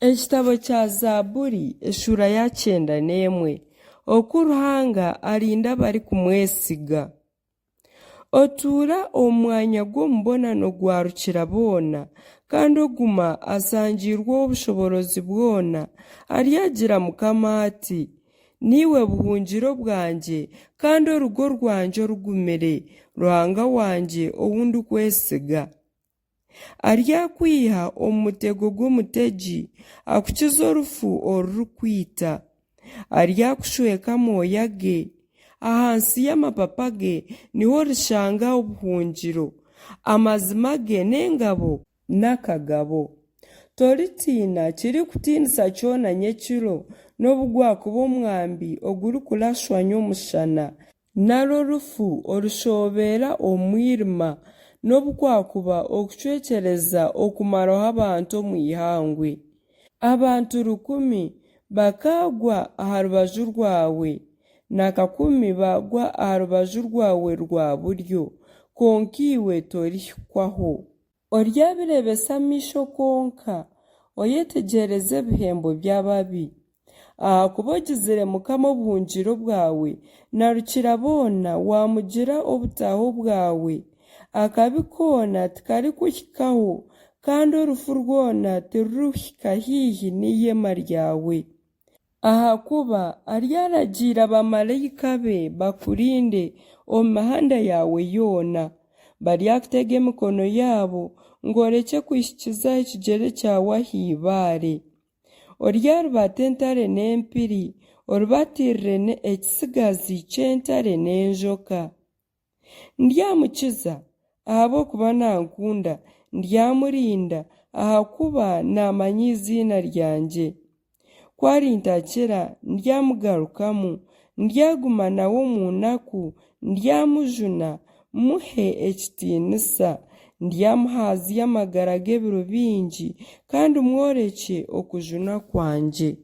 Ekitabo kya Zaaburi eshuura ya 91 Oku Ruhanga arinda abarikumwesiga. Otuura omu mwanya gw'omubonano gwa Rukiraboona, kandi oguma asangiirwe Ow'obushoboorozi bwona, aryagira Mukama ati, Niiwe buhungiro bwangye kandi orugo rwangye orugumire, Ruhanga wangye ou ndikwesiga. Aryakwiha omu mutego gw'omutegi, akukize orufu orurikwita. Aryakushweka amooya ge, ahansi y'amapapa ge niho orishanga obuhungiro. Amazima ge n'engabo n'akagabo. Toritiina kirikutiinisa kyona nyekiro, n'obu gwakuba omwambi ogurikurashwa nyomushana, Nari orufu orushoobeera omu mwirima, n'obu kwakuba okucwekyereza okumaraho abantu omu ihangwe. Abantu rukumi bakaagwa aha rubaju rwawe, na kakumi baagwa aha rubaju rwawe rwa buryo, kwonka iwe torihikwaho. Oryabireebesa amaisho kwonka, oyetegyereze ebihembo by'ababi. Ahakuba ogizire Mukama obuhungiro bwawe, na Rukiraboona waamugira obutaaho bwawe, akabi koona tikarikuhikaho, kandi orufu rwona tirurihika haihi n'eihema ryawe. Ahakuba aryaragiira baamaraika be bakurinde omu mihanda yaawe yoona. Baryakutega emikono yaabo, ngu orekye kuhikiza ekigyere kyawe aha ibaare. Oryaribata entare n'empiri, oribatiirire ekitsigazi ky'entare n'enjoka. Ndyamukiza, ahabw'okuba nankunda, ndyamurinda, ahakuba naamanya eiziina ryangye. Ku arintakira, ndyamugarukamu, ndyaguma nawe omu naku, ndyamujuna, mmuhe ekitiinisa. Ndyamuhaazya amagara g'ebiro bingi, kandi mworekye okujunwa kwangye.